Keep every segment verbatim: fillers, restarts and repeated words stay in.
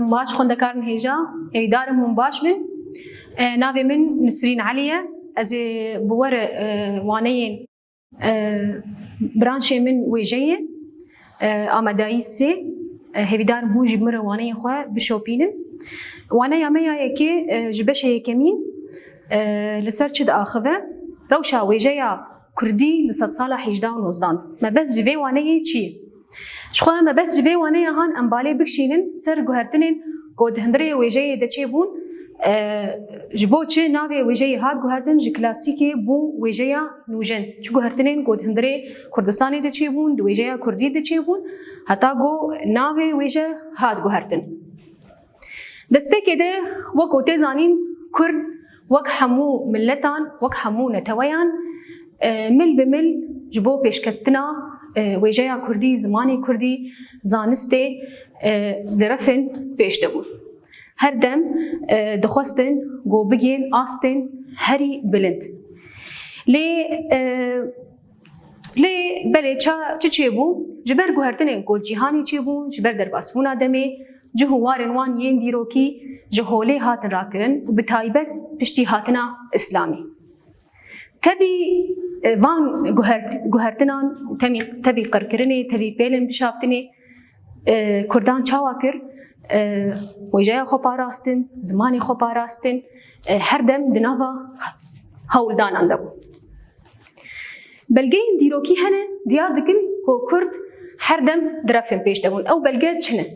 Baş xwendekarên hêja, hêvîdar im hûn baş bin. E, navê min Nisrîn Elî ye. Ez ê bi we re, e, waneyên, e, branşê min wêjeyê, e, amadayî sê. E, hêvîdar im hûn jî bi min re waneyên xwe bişopînin. Waneya me ya yekê, e, ji beşê yekemîn, e, li ser çi diaxive? Rewşa wêjeya kurdî di sedsala hejda û nozdan. Mebest ji vê waneyê çi ye? Ji xwe mebest ji vê waneya han em balê bikişînin ser guhertinên ku di hundirê wêjeyê de çêbûn, e, ji bo çi navê wêjeyê hat guhertin, ji klasîkê bû wêjeya nûjen. Çi guhertinên ku di hundirê Kurdistanê de çêbûn, di wêjeya kurdî de çêbûn, heta ku navê wêje hat guhertin. Destpêkê de, wek ku tê zanîn, Kurd wek hemû miletan, wek hemû neteweyan, e, mil bi mil ji bo pêşketina, e, wêjeya kurdî, zimanê kurdî, zanistê, e, direfin pêş de bûn. Her dem, e, dixwestin ku bigihên astên herî bilind. Lê, e, Lê belê ça-, çi çêbû? Ji ber guhertinên ku li cîhanê çêbûn, ji ber derbasbûna demê, cih û warên wan yên dîrokî ji holê hatin rakirin û bi taybet piştî hatina Îslamê. Tevî, e, van guhert-, guhertinan û temî-, tevî qirkirinê, tevî pêlên bişaftinê, e, Kurdan çawa kir? E, wêjeya xwe parastin, zimanê xwe parastin, e, her dem di nava hewldanan de bû. Belgeyên dîrokî hene diyar dikin ku Kurd her dem direfên pêş de bûn. Ew belge çi ne?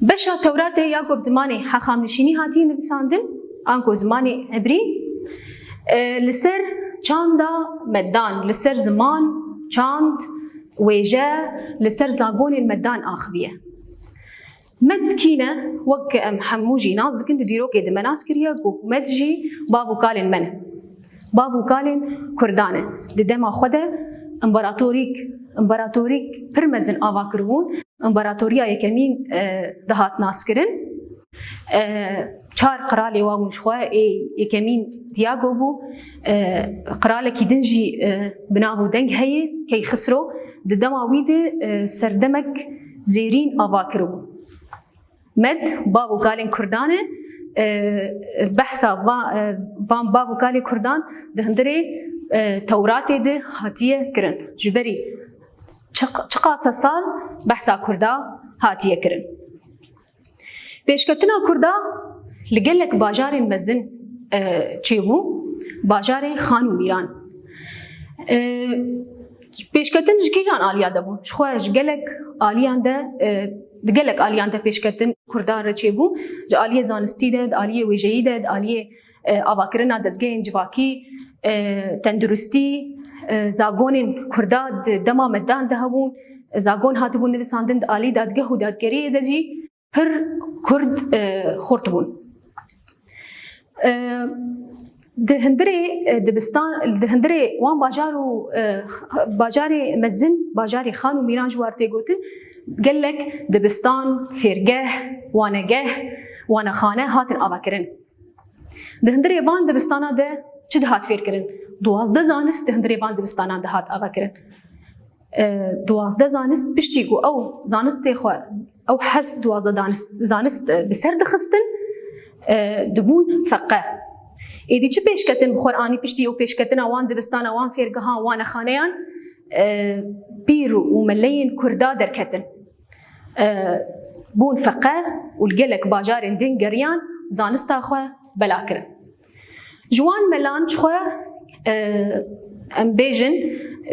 Beşa Tewratê ya ku bi zimanê hexamnişînî hatiye nivîsandin, anku zimanê ebrî, e, li ser çanda me dan, li ser ziman, çand, wêje, li ser zagonên me dan axiviye. Med kî ne? Wek em hemû jî nas dikin, di dîrokê de me nas kiriye ku Med jî bav û kalên me ne. Bav û kalên Kurdan e. Di dema xwe de împaratorîk, împaratorîk pir mezin ava kiribûn. Împaratoriya yekemîn, e, dihat naskirin. E, çar qiralê wa bûn ji xwe, ê yekemîn Diyago bû. E, qiralekî din jî, e, bi nav û deng heye, Keyxisro. Di dema wî de, e, serdemek zêrîn ava kiribû. Med, bav û kalên Kurdan e, e, behsa va-, e, van bav û kalê Kurdan di hundirê, e, Tewratê de hatiye kirin. Ji berî çi-, çiqas sal behsa Kurda hatiye kirin. Pêşketina Kurda li gelek bajarên mezin, e, çêbû, bajarê Xan û Mîran. E, pêşketin ji kîjan aliya de bû? Ji xwe ji gelek aliyan de, e, di gelek aliyan de pêşketin Kurdan re çêbû. Ji aliyê zanistî de, di aliyê wêjeyî de, di aliyê, e, avakirina dezgehên civakî, e, tenduristî, e, zagonên Kurda di dema medan de hebûn, zagon hatibûn nivîsandin, di alî dadgeh û dadgeriyê de jî pir Kurd, e, xurt bûn. E, di hundirê, e, dibistan, di hundirê wan bajar û, e, bajarê mezin, bajarê Xan û Mîran ji war tê gotin, gelek dibistan, fêrgeh, wanegeh, wanexane hatin avakirin. Di hundirê van dibistana de çi dihat fêrkirin? Duwazdeh zanist di hundirê van dibistanan dihat avakirin. E, duwazdeh zanist piştî ku ew zanistê xwe, ew her duwazdeh danis-, zanist, e, bi ser dixistin, e, dibûn feqe. Êdî çi pêşketin bi xwe anî piştî ew pêşketina wan dibistana, wan fêrgehan, wan nexaneyan, e, pîr û meleyên Kurda derketin. E, bûn feqe û li gelek bajarên din geriyan zanista xwe bela kirin. Ji wan melan ji xwe, e, em bêjin,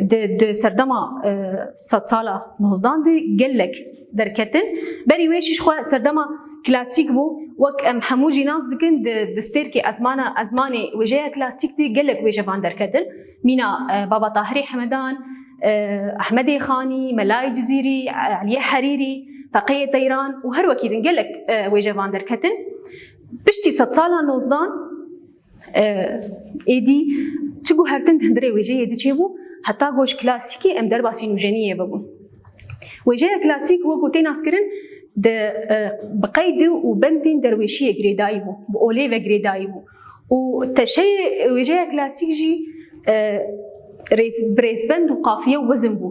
di, di serdema, e, sedsala nozdan de gelek derketin. Berî wê jî ji xwe serdema klasîk bû. Wek em hemû jî nas dikin, di, di stêrkê ezmana, ezmanê wêjeya klasîk de gelek wêjevan derketin. Mîna, e, Baba Tahirê Hemedan, e, Ehmedê Xanî, Melayê Cizîrî, Eliyê Herîrî, Feqeyê Teyran û her wekî din gelek, e, wêjevan derketin. Piştî sedsala nozdan, e, êdî çi guhertin di hundirê wêjeyê de çêbû, heta ku ji klasîkê em derbasî nûjeniyê bibûn. Wêjeya klasîk wek ku tê naskirin, di, e, bi qeyd û bendên derwêşiyê girêdayî bû, bi olê ve girêdayî bû. Û teşeyê wêjeya klasîk jî, e, rêz-, bi rêzbend û qafiye û wezin bû.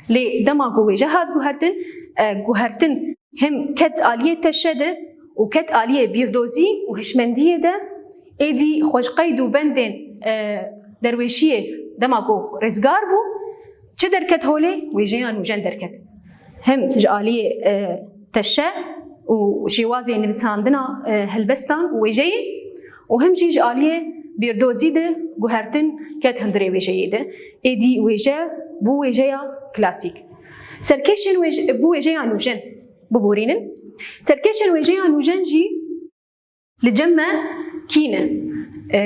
Lê dema ku wêje hat guhertin, e, guhertin hem ket aliyê teşe de, û ket aliyê bîrdozî û hişmendiyê de, êdî xwe ji qeyd û bendên, e, derwêşiyê dema ku rêzgar bû, çi derket holê? Wêjeya nûjen derket. Him ji aliyê, e, teşe û şêwazê nivîsandina, e, helbestan û wêjeyê û him jî ji aliyê bîrdozî de guhertin ket hundirê wêjeyê de. Êdî wêje bû wêjeya klasîk. Serkêşên wêj-, bû wêjeya nûjen biborînin. Serkêşên wêjeya nûjen jî li cem me kî ne? E,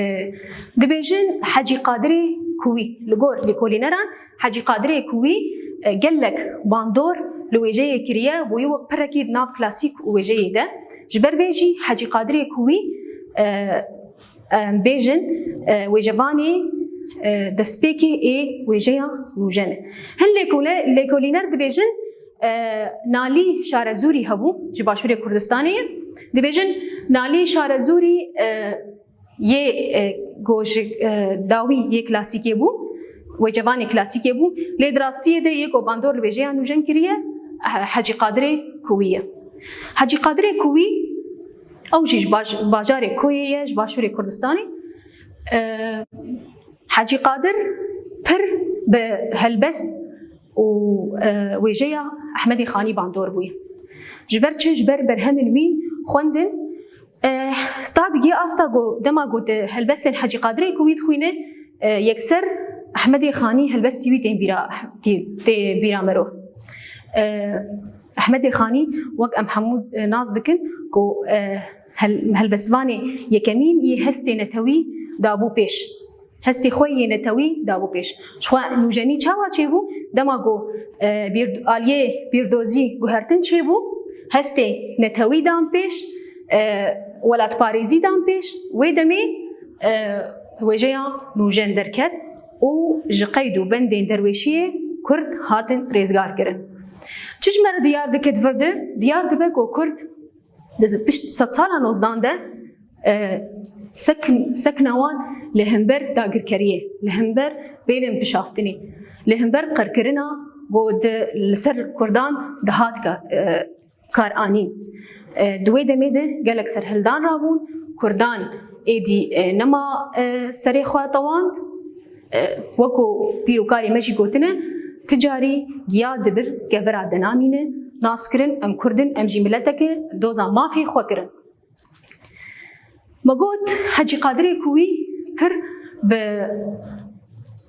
dibêjin Hecî Qadirê Kuwî. Li gor lêkolîneran Hecî Qadirê Kuwî, e, gelek bandor li wêjeyê kiriye, bûye wek pirekî di nav klasîk û wêjeyê de. Ji ber vê jî Hecî Qadirê Kuwî, e, em bêjin, e, wêjevanê, e, destpêkê ê wêjeya nûjen e. Hin lêkole-, lêkolîner dibêjin, e, Nalî Şarezûrî hebû, ji Başûrê Kurdistanê ye. Dibêjin Nalî Şarezûrî, e, yê, e, ku ji, e, dawî yê klasîkê bû, wêcevanê klasîkê bû, lê di rastiyê de yê ku bandor li wêjeya nûjen kiriye, He-, Hecî Qadirê Kuwî ye. Hecî Qadirê Kuwî, ew jî ji baş-, bajarê Koyê ye, ji Başûrê Kurdistanê. E, Hecî Qadir pir bi helbest û, e, wêjeya Ehmedê Xanî bandor bûye. Ji ber çi? Ji ber berhemên wî xwendin. E, ta digê asta ku dema ku di helbestên Hecî Qadirê Kuwî dixwîne, e, yekser Ehmedê Xanî helbestî wî tên bîra, tê, tê bîra merov. E, Ehmedê Xanî wek em hemû, e, nas dikin ku, e, hel-, helbestvanê yekemîn yê hestê netewî dabû pêş. Hestê xwe yê netewî dabû pêş. Ji xwe nûjenî çawa çêbû? Dema ku, e, bîr-, aliyê bîrdozî guhertin çêbû, hestê netewî dan pêş, e, welatparêzî dan pêş, wê demê, e, wêjeya nûjen derket û ji qeyd û bendên derwêşiyê Kurd hatin rêzgar kirin. Çi ji me re diyar dike di vir de? Diyar dibe ku Kurd di pişt sedsala nozdan de, e, sek-, sekna wan li hember dagirkeriyê, li hember bêlên pişaftinê, li hember qirkirina ku di, li ser Kurdan dihat ka-, e, kar anîn. E, di wê demê de gelek serhildan rabûn, Kurdan êdî, e, nema, e, serê xwe tewand. E, wekû pîr û karê me jî gotine, ti carî giya dibir kevira de namîne, nas kirin, em Kurd in, em jî mileteke doza mafê xwe kirin. Me got, Hecî Qadirê Kuwî pir bi,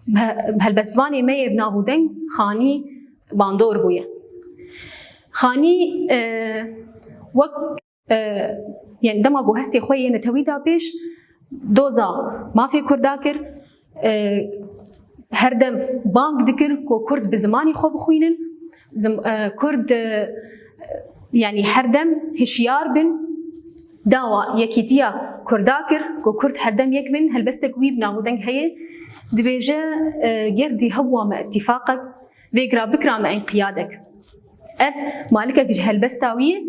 bi, bi helbestvanê me yê bi nav û deng Xanî bandor bûye. Xanî, e, wek, e, yani dema ku hestê xwe yê netewî da pêş, doza mafê Kurda kir, e, her dem bang dikir ku Kurd bi zimanê xwe bixwînin. Zim-, e, Kurd, e, yani her dem hişyar bin, dawa yekîtiya Kurda kir ku Kurd her dem yek bin, helbestek wî bi nav û deng heye. Dibêje, e, ger dî hebûa me îtîfaqek, vêgira bikira me înqiyadek. Ev malikek ji helbesta wî ye.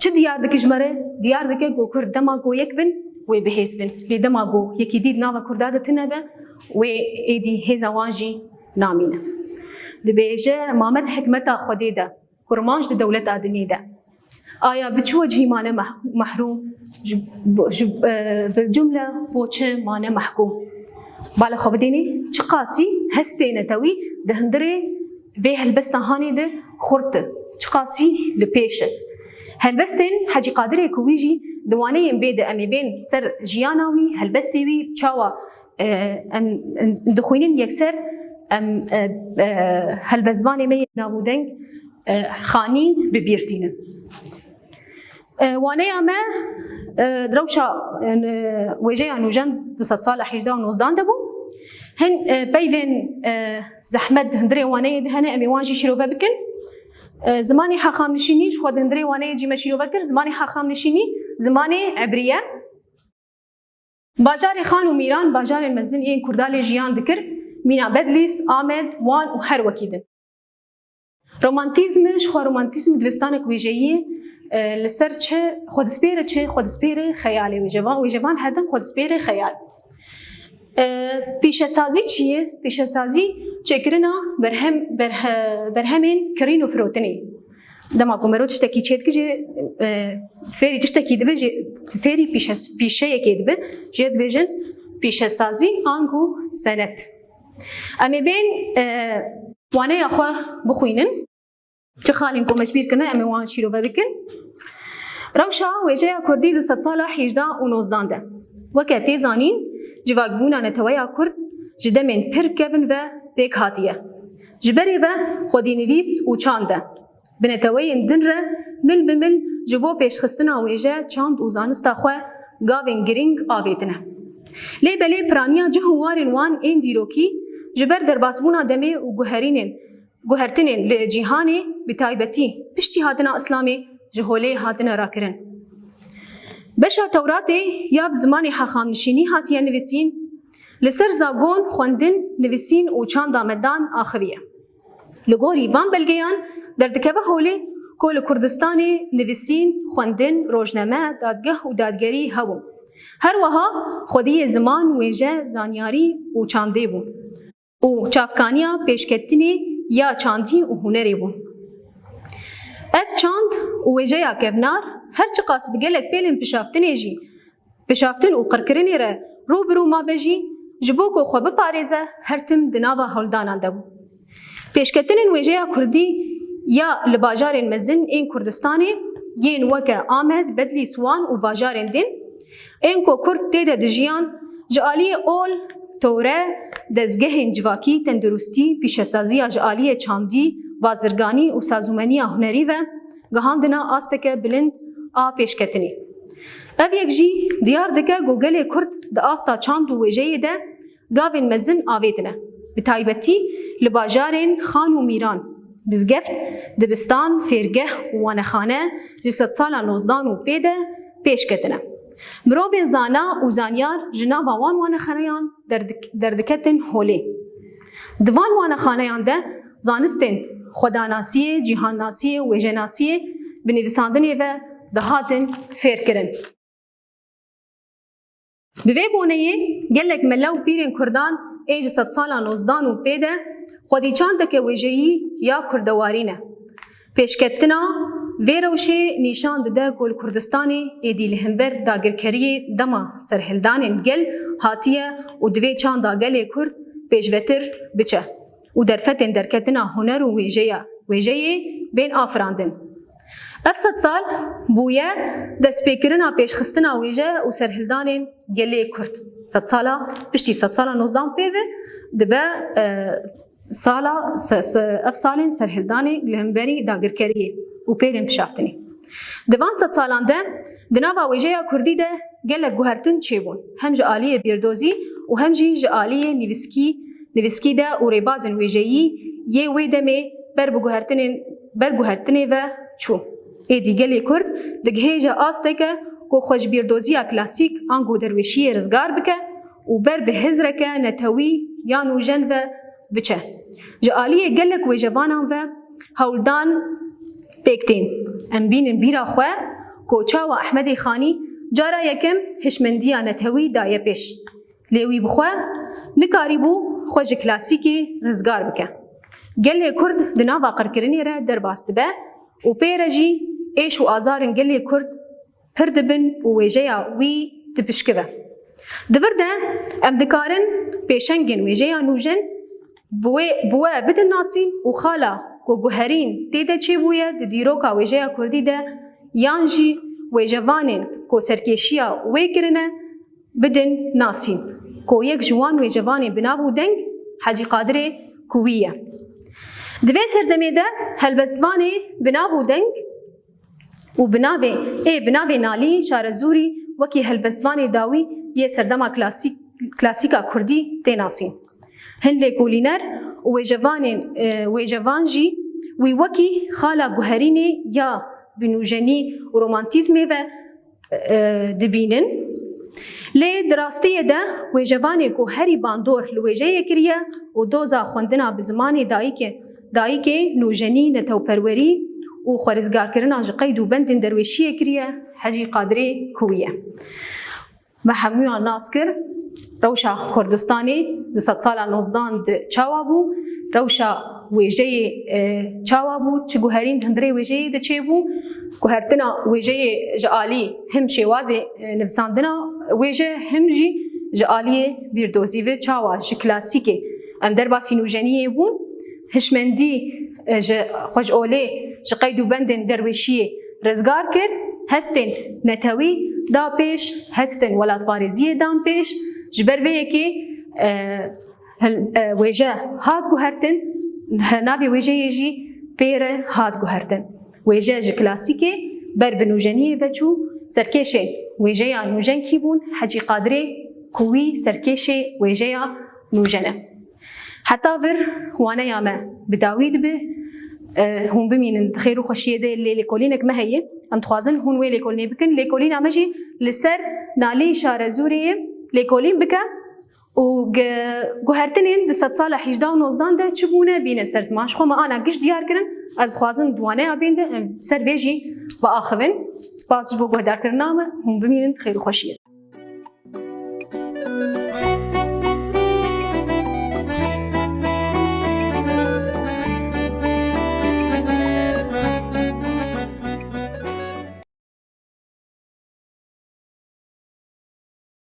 Çi diyar dike ji me re? Diyar dike ku Kurd dema ku yek bin, wê bihêz bin. Lê dema ku yekîtî di nava Kurda de tune be, wê êdî hêza wan jî namîne. Dibêje, ma me di hikmeta Xwedê de, kurmanc di dewleta dinê de, aya bi çi wecihî mane meh-, mehrûm, ji, ji, e, bil cumle bo çi mane mehkûm? Bala xwe bidênê, çiqasî hestê netewî di hundirê vê helbesta hanê de xurt e, çiqasî li pêş e. Helbestên Hecî Qadirê Kuwî jî di waneyên bê de em ê bên ser jiyana wî, helbestê wî, çawa, e, em, em dixwînin yekser em, e, e, helbestvanê me yê navûdeng, e, Xanî bi bîr tînin. E, waneya me, e, di rewşa, e, wêjeya nûjen di sedsala hejdeh û nozdan de bû. Hin, e, peyvên, e, zehmet di hundirê waneyê de hene, em ê wan jî şîrove bikin. E, zimanê hexamnişînî, ji xwe di hundirê waneyê jî me şîrove kir, zimanê hexamnişînî zimanê ebrî ye. Bajarê Xan û Mîran bajarên mezin yên Kurda lê jiyan dikir, mîna Bedlîs, Amed, Wan û her wekî din. Romantîzm, ji xwe romantîzm dibistanek wêjeyî, e, li ser çi xwe dispêre çi, xwe dispêre xeyalê wêjevan, wêjevan her dem xwe dispêre xeyal. E, pîşesazî çi ye? Pîşesazî çêkirina berhem, berhe-, berhemên kirîn û firotinê. Dema ku mero tiştekî çêdike jî, e, fêrî tiştekî dibe jî, fêrî pîşe-, pîşeyekê dibe, jê dibêjin pîşesazî anku senet. Em ê bên, e, waneya xwe bixwînin. Çi xalên ku me ji bîr kirine, em ê wan şîrove bikin. Rewşa wêjeya kurdî di sedsala hêjda û nozdan de. Weke tê zanîn, civakbûna neteweya kurd ji demên pir kevin ve pêk hatiye. Ji berê ve xwedînivîs û çand e. Bi neteweyên din re mil bi mil ji bo pêşxistina wêje, çand û zanista xwe gavên girîng avêtine. Lê belê piraniya cih û warên wan ên dîrokî ji ber derbasbûna demê û guherînên, guhertinên li cîhanê, bi taybetî piştî hatina Îslamê, ji holê hatine rakirin. Beşa Tewratê ya bi zimanê hexamnişînî hatiye nivîsîn, li ser zagon, xwendin, nivîsîn û çanda me dan axiviye. Li gorî van belgeyan derdikeve holê ku li Kurdistanê nivîsîn, xwendin, rojname, dadgeh û dadgerî hebûn. Her wiha xwediyê ziman, wêje, zanyarî û çandê bûn û çavkaniya pêşketinê ya çandî û hunerê bûn. Ev çand û wêjeya kevnar, her çiqas bi gelek pêlên pişaftinê jî, pişaftin û qirkirinê re rû bi rû mabe jî, ji bo ku xwe biparêze, her tim di nava hewldanan de bû. Pêşketinên wêjeya kurdî ya li bajarên mezin ên Kurdistanê, yên weke Amed, Bedlîs, Wan û bajarên din, ên ku kurd tê de dijiyan, ji aliyê ol, tore, dezgehên civakî, tenduristî, pîşesaziya ji aliyê çandî, bazirganî û sazûmeniya hunerî ve gihandine asteke bilind a pêşketinê. Ev yek jî diyar dike ku gelê kurd di asta çand û wêjeyê de gavên mezin avêtine. Bi taybetî li bajarên Xan û Mîran, Bizgeft, dibistan, fêrgeh û wanexane ji sedsala nozdan û pê de pêş ketine. Mirovên zana û zanyar ji nava wan wanexaneyan derdik-, derdiketin holê. Di van wanexaneyan de zanistên xwedanasiyê, cîhannasiyê û wêjenasiyê bi nivîsandinê ve dihatin fêrkirin. Bi vê boneyê gelek mele û pîrên kurdan ên ji sedsala nozdan û pê de xwedî çandeke wêjeyî ya kurdewarî ne. Pêşketina vê rewşê nîşan dide ku li Kurdistanê êdî li hember dagirkeriyê dema serhildanên gel hatiye û divê çanda gelê kurd pêşvetir biçe û derfetên derketina huner û wêjeya, wêjeyê bên afirandin. Ev sedsal bûye destpêkirina pêşxistina wêje û serhildanên gelê kurd. Sedsala, piştî sedsala nozdan pê ve dibe, e, sala, se-, se-, ev salên serhildanê li hemberî dagirkeriyê û pêrên pişaftinê. Di van sedsalan de di nava wêjeya kurdî de gelek guhertin çêbûn, hem ji aliyê bîrdozî û hem jî ji aliyê nivîskî, nivîskî de û rêbazên wêjeyî yê wê demê ber bi guhertinên, ber guhertinê ve çû. Êdî gelê kurd digihêje asteke ku xwe ji bîrdoziya klasîk ango derwêşiyê rizgar bike û ber bi hizreke netewî ya nûjen ve biçe. Ji aliyê gelek wêjevanan ve hewldan pêk tên. Em bînin bîra xwe ku çawa Ehmedê Xanî cara yekem hişmendiya netewî daye pêş. Lê wî bi xwe nikarîbû xwe ji klasîkê rizgar bike. Gelê kurd di nava qirkirinê re derbas dibe û pê re jî êş û azarên gelê kurd pir dibin û wêjeya wî dipişkive. Di vir de em dikarin pêşengên wêjeya nûjen bi wê, bi we bidin nasîn û xala ku guherîn tê de çêbûye di dîroka wêjeya kurdî de yan jî wêjevanên ku serkêşiya wê kirine bidin nasîn, ku yek ji wan wêcevanên bi nav û deng Hecî Qadirê Kuwî ye. Di vê serdemê de helbestvanê bi nav û deng û bi navê, ê bi navê Nalî Şarezûrî wekî helbestvanê dawî yê serdema klasîk, klasîka kurdî tê nasîn. Hin lêkolîner û wêjevanên, e, wêjevan jî wî wekî xala guherînê ya bi nûjenî û romantîzmê ve, e, dibînin. Lê di rastiyê de wêjevanê ku herî bandor li wêjeyê kiriye û doza xwendina bi zimanê dayikê, dayikê, nûjenî, netewperwerî û xwerizgarkirina ji qeyd û bendên derwêşiyê kiriye, Hecî Qadirê Kuwî ye. Me hemûyan nas kir, rewşa Kurdistanê di sedsala nozdan de çawa bû, rewşa wêjeyê, e, çawa bû, çi guherîn di hundirê wêjeyê de çêbû. Guhertina wêjeyê ji alî him şêwazê, e, nivîsandina wêje, him jî ji aliyê bîrdozî ve çawa ji klasîkê em derbasî nûjeniyê bûn. Hişmendî, e, ji xwe ji olê, ji qeyd û bendên derwêşiyê rizgar kir, hestên netewî da pêş, hestên welatparêziyê dan pêş. Ji ber vê yekê, e, hil-, e, wêje hat guhertin, he-, navê wêjeyê jî pê re hat guhertin. Wêje ji klasîkê ber bi nûjeniyê ve çû, serkêşên wêjeya nûjen kî bûn? Hecî Qadirê Kuwî serkêşê wêjeya nûjen e. Heta vir waneya me bi dawî dibe. E, hûn bimînin di xêr û xweşiyê de, lê lêkolînek me heye. Em dixwazin hûn wê lêkolînê bikin. Lêkolîna me jî li ser nalî Şarezûrê ye. Lêkolîn bike û ge-, guhertinên di sedsala hejdeh û nozdan de çi bûne bînin ser ziman. Ji xwe me ana giş diyar kirin. Ez dixwazim di waneya bên de em ser vê jî biaxivin. Spas ji bo guhdarkirina me. Hûn bimînin di xêr û xweşiyê.